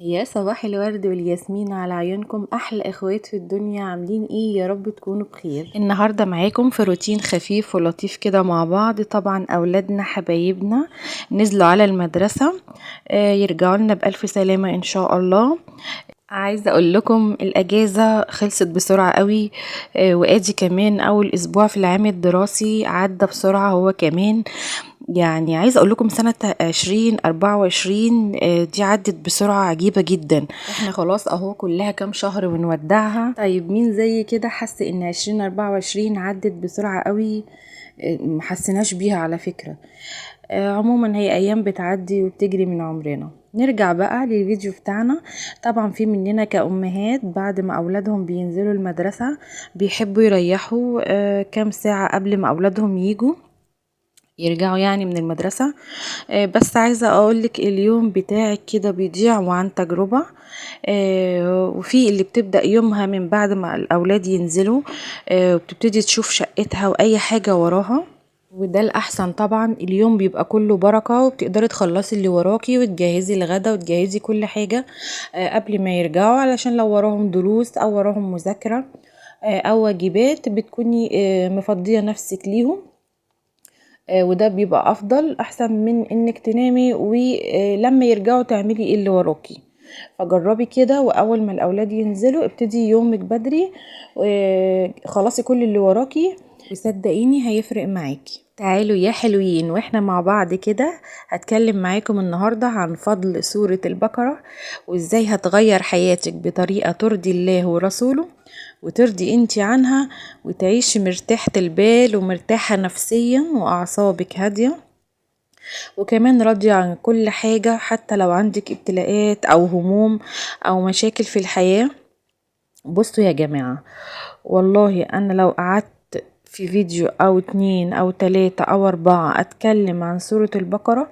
يا صباح الورد والياسمين على عيونكم، احلى اخوات في الدنيا. عاملين ايه؟ يا رب تكونوا بخير. النهارده معاكم في روتين خفيف ولطيف كده مع بعض. طبعا اولادنا حبايبنا نزلوا على المدرسة، يرجعوا لنا بالف سلامه ان شاء الله. عايزه اقول لكم الاجازة خلصت بسرعة قوي، وادي كمان اول اسبوع في العام الدراسي عدى بسرعة هو كمان. يعني عايزه اقول لكم سنة 2024 دي عدت بسرعة عجيبة جدا. احنا خلاص اهو كلها كام شهر ونودعها. طيب مين زي كده حس ان 2024 عدت بسرعة قوي؟ ما حسيناش بيها على فكرة. عموما هي ايام بتعدي وبتجري من عمرنا. نرجع بقى للفيديو بتاعنا. طبعا في مننا كأمهات بعد ما اولادهم بينزلوا المدرسة بيحبوا يريحوا كام ساعة قبل ما اولادهم يجوا يرجعوا يعني من المدرسة. بس عايزة اقولك اليوم بتاعك كده بيضيع وعن تجربة. وفي اللي بتبدأ يومها من بعد ما الاولاد ينزلوا، وبتبتدي تشوف شقتها واي حاجة وراها، وده الأحسن طبعا. اليوم بيبقى كله بركة، وبتقدري تخلصي اللي وراكي وتجهزي الغدا وتجهزي كل حاجة قبل ما يرجعوا، علشان لو وراهم دروس أو وراهم مذاكرة أو واجبات بتكوني مفضية نفسك ليهم، وده بيبقى أفضل أحسن من إنك تنامي ولما يرجعوا تعملي إيه اللي وراكي. فجربي كده، وأول ما الأولاد ينزلوا ابتدي يومك بدري، خلصي كل اللي وراكي، وصدقيني هيفرق معاكي. تعالوا يا حلوين واحنا مع بعض كده هتكلم معاكم النهاردة عن فضل سورة البقرة، وازاي هتغير حياتك بطريقة ترضي الله ورسوله وترضي انتي عنها، وتعيشي مرتاحة البال ومرتاحة نفسيا واعصابك هادية، وكمان راضية عن كل حاجة حتى لو عندك ابتلاءات او هموم او مشاكل في الحياة. بصوا يا جماعة، والله انا لو قعدت في فيديو او 2 او 3 او 4 اتكلم عن سورة البقرة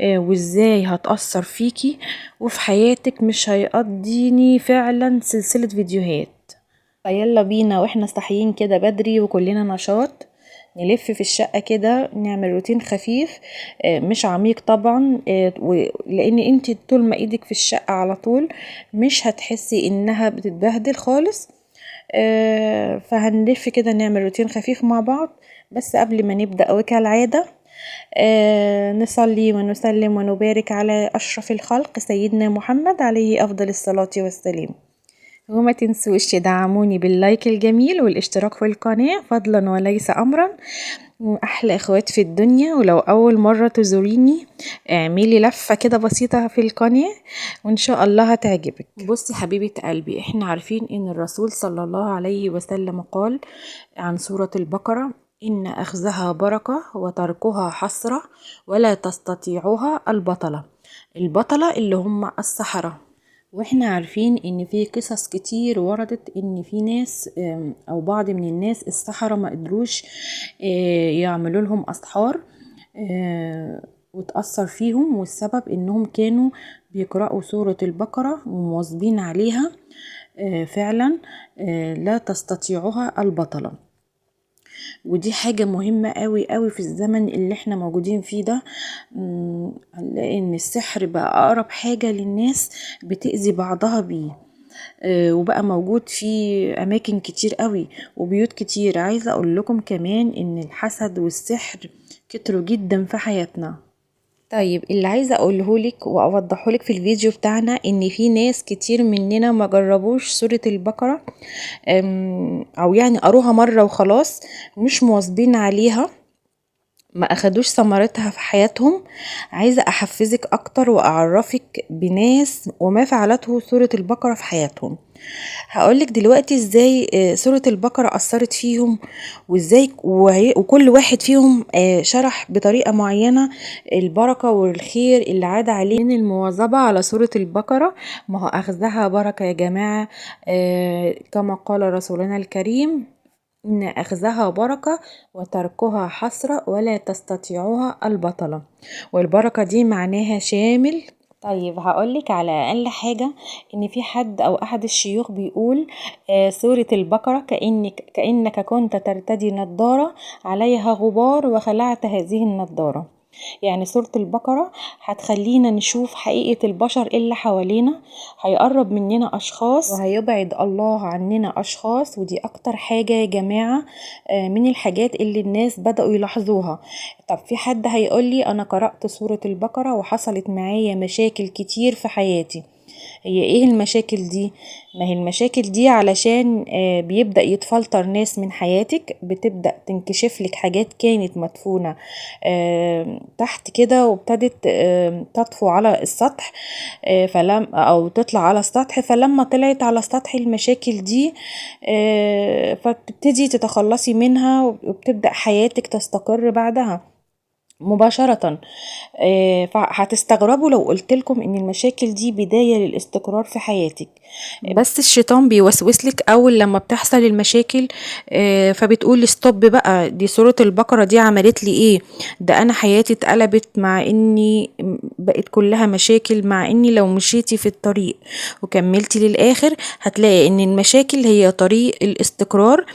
وازاي هتأثر فيكي وفي حياتك، مش هيقضيني فعلا سلسلة فيديوهات. فيلا بينا واحنا صاحيين كده بدري وكلنا نشاط، نلف في الشقة كده، نعمل روتين خفيف مش عميق طبعا، لان انت طول ما ايدك في الشقة على طول مش هتحسي انها بتتبهدل خالص. فهنلف كده نعمل روتين خفيف مع بعض. بس قبل ما نبدأ وكالعادة نصلي ونسلم ونبارك على أشرف الخلق سيدنا محمد عليه أفضل الصلاة والسلام. وما تنسوش تدعموني باللايك الجميل والاشتراك في القناة فضلا وليس أمرا. وأحلى إخوات في الدنيا، ولو أول مرة تزوريني اعملي لفة كده بسيطة في القناة وإن شاء الله هتعجبك. بصي حبيبة قلبي، إحنا عارفين إن الرسول صلى الله عليه وسلم قال عن سورة البقرة: إن أخذها بركة وتركها حسرة ولا تستطيعها البطلة. البطلة اللي هم السحرة. واحنا عارفين ان في قصص كتير وردت ان في ناس او بعض من الناس السحرة ما قدروش يعملوا لهم اسحار وتأثر فيهم، والسبب انهم كانوا بيقرأوا سورة البقرة ومواظبين عليها فعلا لا تستطيعها البطلة. ودي حاجة مهمة قوي قوي في الزمن اللي احنا موجودين فيه ده، لان السحر بقى اقرب حاجة للناس بتأذي بعضها بيه، وبقى موجود في اماكن كتير قوي وبيوت كتير. عايزة اقول لكم كمان ان الحسد والسحر كتروا جدا في حياتنا. طيب اللي عايزة اقوله لك واوضحه لك في الفيديو بتاعنا ان في ناس كتير مننا ما جربوش سورة البقرة، او يعني قروها مرة وخلاص، مش مواظبين عليها، ما اخدوش ثمرتها في حياتهم. عايزة احفزك اكتر واعرفك بناس وما فعلته سورة البقرة في حياتهم. هقولك دلوقتي ازاي سورة البقرة اثرت فيهم، وازاي وكل واحد فيهم شرح بطريقة معينة البركة والخير اللي عاد عليه من المواظبة على سورة البقرة. ما هو اخذها بركة يا جماعة، كما قال رسولنا الكريم: إن أخذها بركة وتركها حسرة ولا تستطيعها البطلة. والبركة دي معناها شامل. طيب هقولك على أقل حاجة إن في حد أو أحد الشيوخ بيقول سورة البقرة كأنك كنت ترتدي نظارة عليها غبار وخلعت هذه النظارة. يعني سورة البقرة هتخلينا نشوف حقيقة البشر اللي حوالينا، هيقرب مننا أشخاص وهيبعد الله عننا أشخاص. ودي أكتر حاجة يا جماعة من الحاجات اللي الناس بدأوا يلاحظوها. طب في حد هيقولي أنا قرأت سورة البقرة وحصلت معايا مشاكل كتير في حياتي. هي ايه المشاكل دي؟ ما هي المشاكل دي علشان بيبدأ يتفلتر ناس من حياتك، بتبدأ تنكشف لك حاجات كانت مدفونة تحت كده وابتدت تطفو على السطح، فلم او تطلع على السطح. فلما طلعت على السطح المشاكل دي فبتبتدي تتخلصي منها وبتبدأ حياتك تستقر بعدها مباشرة. فهتستغربوا لو قلتلكم ان المشاكل دي بداية للاستقرار في حياتك. بس الشيطان بيوسوسلك اول لما بتحصل المشاكل، فبتقولي stop بقى، دي سورة البقرة دي عملت لي ايه؟ ده انا حياتي اتقلبت مع اني بقت كلها مشاكل. مع اني لو مشيتي في الطريق وكملتي للاخر هتلاقي ان المشاكل هي طريق الاستقرار.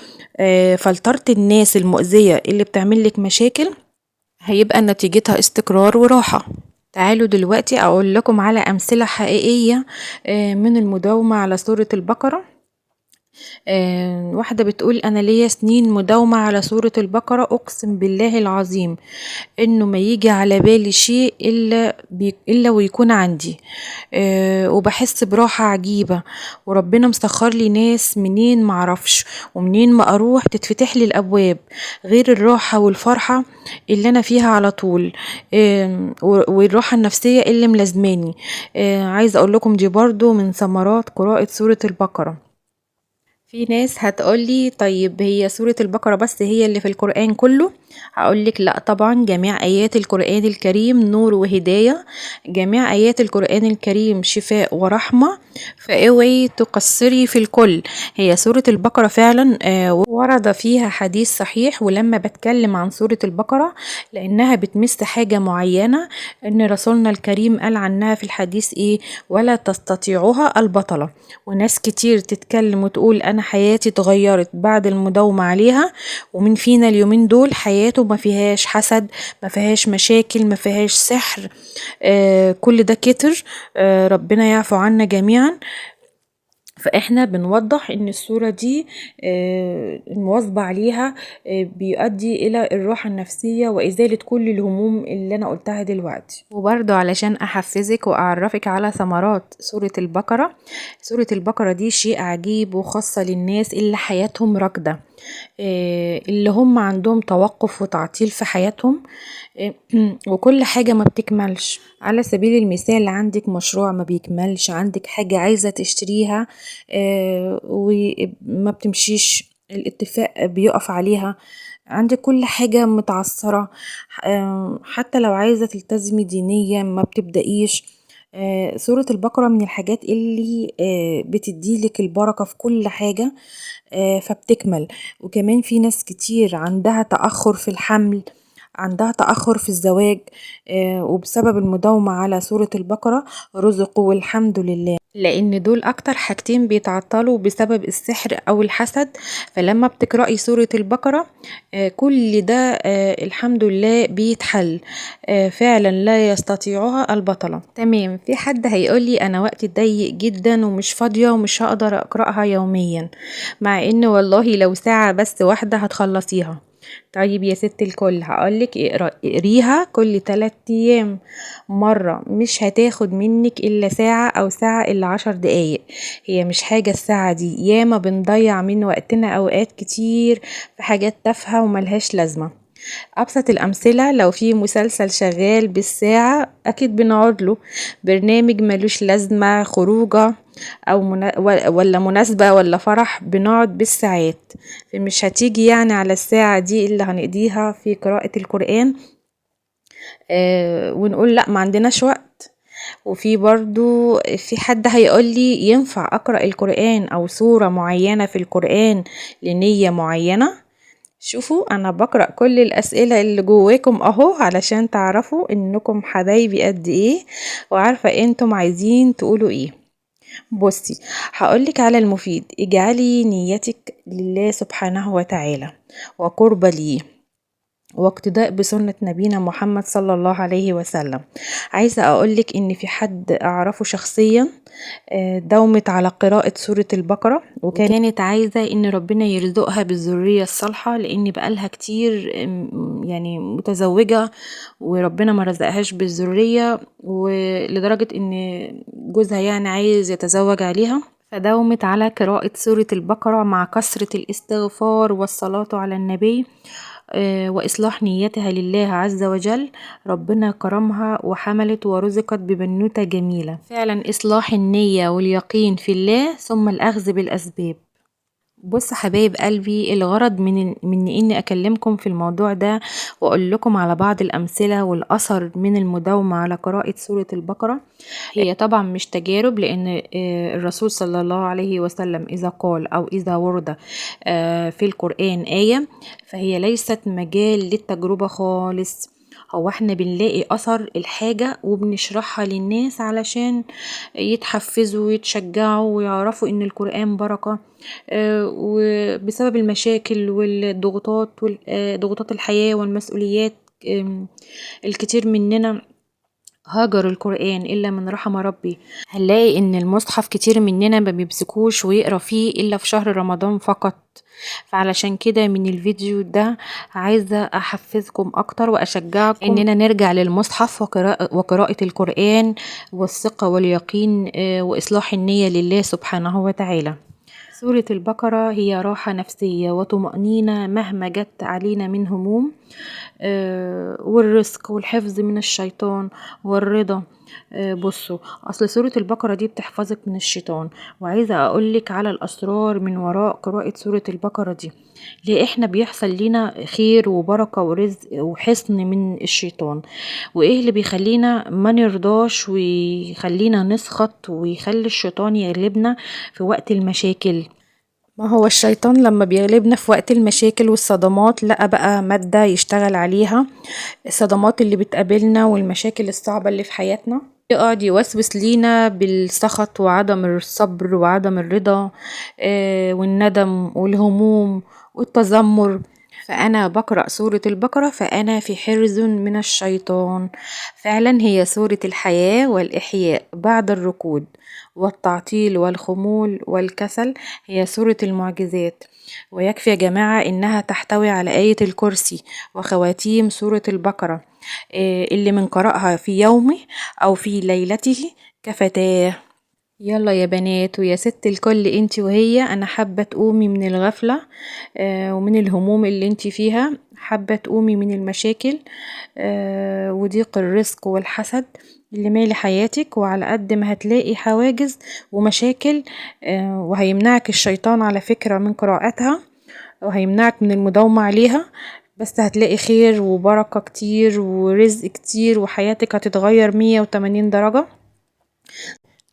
فلترت الناس المؤذية اللي بتعمل لك مشاكل هيبقى نتيجتها استقرار وراحة. تعالوا دلوقتي أقول لكم على أمثلة حقيقية من المداومة على سورة البقرة. واحدة بتقول أنا ليا سنين مداومة على سورة البقرة، أقسم بالله العظيم إنه ما يجي على بالي شيء إلا ويكون عندي، وبحس براحة عجيبة، وربنا مسخر لي ناس منين معرفش ومنين ما أروح تتفتح لي الأبواب، غير الراحة والفرحة اللي أنا فيها على طول، والراحة النفسية اللي ملازماني. عايزة أقول لكم دي برضو من ثمرات قراءة سورة البقرة. في ناس هتقولي طيب هي سورة البقرة بس هي اللي في القرآن كله؟ هقولك لا طبعا، جميع آيات القرآن الكريم نور وهداية، جميع آيات القرآن الكريم شفاء ورحمة، فاوعي تقصري في الكل. هي سورة البقرة فعلا ورد فيها حديث صحيح، ولما بتكلم عن سورة البقرة لأنها بتمس حاجة معينة إن رسولنا الكريم قال عنها في الحديث إيه؟ ولا تستطيعها البطلة. وناس كتير تتكلم وتقول أنا حياتي اتغيرت بعد المداومة عليها، ومن فينا اليومين دول حياته ما فيهاش حسد، ما فيهاش مشاكل، ما فيهاش سحر، كل ده كتر، ربنا يعفو عنا جميعا. فإحنا بنوضح إن الصورة دي المواظبة عليها بيؤدي إلى الراحة النفسية وإزالة كل الهموم اللي أنا قلتها دلوقتي. وبرضو علشان أحفزك وأعرفك على ثمرات سورة البقرة، سورة البقرة دي شيء عجيب وخاصة للناس اللي حياتهم راكدة، اللي هم عندهم توقف وتعطيل في حياتهم، وكل حاجة ما بتكملش. على سبيل المثال عندك مشروع ما بيكملش، عندك حاجة عايزة تشتريها وما بتمشيش، الاتفاق بيقف عليها، عندك كل حاجة متعثرة، حتى لو عايزة تلتزمي دينيا ما بتبدأيش. سورة البقرة من الحاجات اللي بتديلك البركة في كل حاجة، فبتكمل. وكمان في ناس كتير عندها تأخر في الحمل، عندها تأخر في الزواج، وبسبب المداومة على سورة البقرة رزقوا والحمد لله، لأن دول أكتر حاجتين بيتعطلوا بسبب السحر أو الحسد. فلما بتقرأي سورة البقرة كل ده الحمد لله بيتحل، فعلا لا يستطيعها البطلة. تمام. في حد هيقولي أنا وقتي ضيق جدا ومش فاضية ومش هقدر أقرأها يوميا، مع إن والله لو ساعة بس واحدة هتخلصيها. طيب يا ست الكل، هقولك اقريها كل 3 أيام مرة، مش هتاخد منك إلا ساعة أو ساعة إلا 10 دقايق. هي مش حاجة الساعة دي، ياما بنضيع من وقتنا أوقات كتير في حاجات تافهة وملهاش لازمة. أبسط الأمثلة، لو في مسلسل شغال بالساعة أكيد بنقعد له، برنامج ملوش لازمة، خروجة أو ولا مناسبة ولا فرح، بنقعد بالساعات. مش هتيجي يعني على الساعة دي اللي هنقضيها في قراءة القرآن، ونقول لا ما عندناش وقت. وفي برضو في حد هيقولي ينفع أقرأ القرآن أو سورة معينة في القرآن لنية معينة؟ شوفوا أنا بقرأ كل الأسئلة اللي جواكم أهو علشان تعرفوا إنكم حبايبي قد إيه، وعارفة أنتم عايزين تقولوا إيه. بصي هقولك على المفيد، اجعلي نيتك لله سبحانه وتعالى وقرب ليه، واقتداء بسنة نبينا محمد صلى الله عليه وسلم. عايزة أقولك إن في حد أعرفه شخصيا داومت على قراءة سورة البقرة، وكانت عايزة إن ربنا يرزقها بالذرية الصالحة، لأن بقالها كتير يعني متزوجة وربنا ما رزقهاش بالذرية، ولدرجة إن جوزها يعني عايز يتزوج عليها. فداومت على قراءة سورة البقرة مع كثرة الاستغفار والصلاة على النبي وإصلاح نيتها لله عز وجل. ربنا كرمها وحملت ورزقت ببنوتة جميلة. فعلا إصلاح النية واليقين في الله ثم الأخذ بالأسباب. بص حبايب قلبي، الغرض من اني اكلمكم في الموضوع ده واقول لكم على بعض الامثله والاثر من المداومه على قراءه سوره البقره، هي طبعا مش تجارب، لان الرسول صلى الله عليه وسلم اذا قال او اذا ورد في القران ايه فهي ليست مجال للتجربه خالص. هو احنا بنلاقي اثر الحاجة وبنشرحها للناس علشان يتحفزوا ويتشجعوا ويعرفوا ان القرآن بركة، وبسبب المشاكل والضغوطات ضغوطات الحياة والمسؤوليات الكتير مننا هاجر القرآن إلا من رحم ربي. هنلاقي إن المصحف كتير مننا ما بيمسكوش ويقرأ فيه إلا في شهر رمضان فقط. فعلشان كده من الفيديو ده عايزة أحفزكم أكتر وأشجعكم إننا نرجع للمصحف وقراءة القرآن والثقة واليقين وإصلاح النية لله سبحانه وتعالى. سورة البقرة هي راحة نفسية وطمأنينة مهما جت علينا من هموم، والرزق والحفظ من الشيطان والرضا. بصوا، أصل سورة البقرة دي بتحفظك من الشيطان، وعايزة أقولك على الأسرار من وراء قراءة سورة البقرة دي. ليه إحنا بيحصل لنا خير وبركة ورزق وحصن من الشيطان؟ وإيه اللي بيخلينا ما نرضاش ويخلينا نسخط ويخلي الشيطان يغلبنا في وقت المشاكل؟ ما هو الشيطان لما بيغلبنا في وقت المشاكل والصدمات لقى بقى مادة يشتغل عليها، الصدمات اللي بتقابلنا والمشاكل الصعبة اللي في حياتنا، يقعد يوسوس لينا بالسخط وعدم الصبر وعدم الرضا والندم والهموم والتذمر. فأنا بقرأ سورة البقرة فأنا في حرز من الشيطان. فعلا هي سورة الحياة والإحياء بعد الركود والتعطيل والخمول والكسل، هي سورة المعجزات. ويكفي يا جماعة إنها تحتوي على آية الكرسي وخواتيم سورة البقرة، اللي من قرأها في يومه أو في ليلته كفتاه. يلا يا بنات ويا ست الكل انتي وهي، أنا حابة تقومي من الغفلة ومن الهموم اللي انتي فيها، حابة تقومي من المشاكل وضيق الرزق والحسد اللي مالي حياتك. وعلى قد ما هتلاقي حواجز ومشاكل وهيمنعك الشيطان على فكرة من قراءتها وهيمنعك من المداومة عليها، بس هتلاقي خير وبركة كتير ورزق كتير وحياتك هتتغير 180 درجة.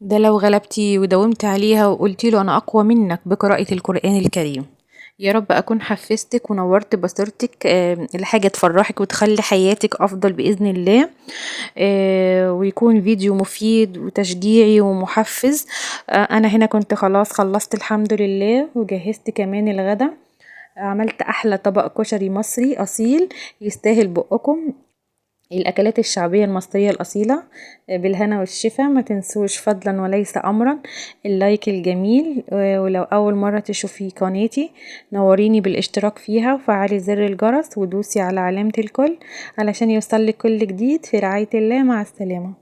ده لو غلبتي وداومت عليها وقلتي له أنا أقوى منك بقراءة القرآن الكريم. يا رب أكون حفزتك ونورت بصيرتك لحاجة تفرحك وتخلي حياتك أفضل بإذن الله، ويكون فيديو مفيد وتشجيعي ومحفز. أنا هنا كنت خلاص خلصت الحمد لله، وجهزت كمان الغدا، عملت أحلى طبق كشري مصري أصيل يستاهل بقكم، الأكلات الشعبية المصرية الأصيلة. بالهنا والشفا. ما تنسوش فضلا وليس أمرا ال like الجميل، ولو أول مرة تشوفي قناتي نوريني بالاشتراك فيها وفعلي زر الجرس ودوسي على علامة الكل علشان يوصلك كل جديد. في رعاية الله، مع السلامة.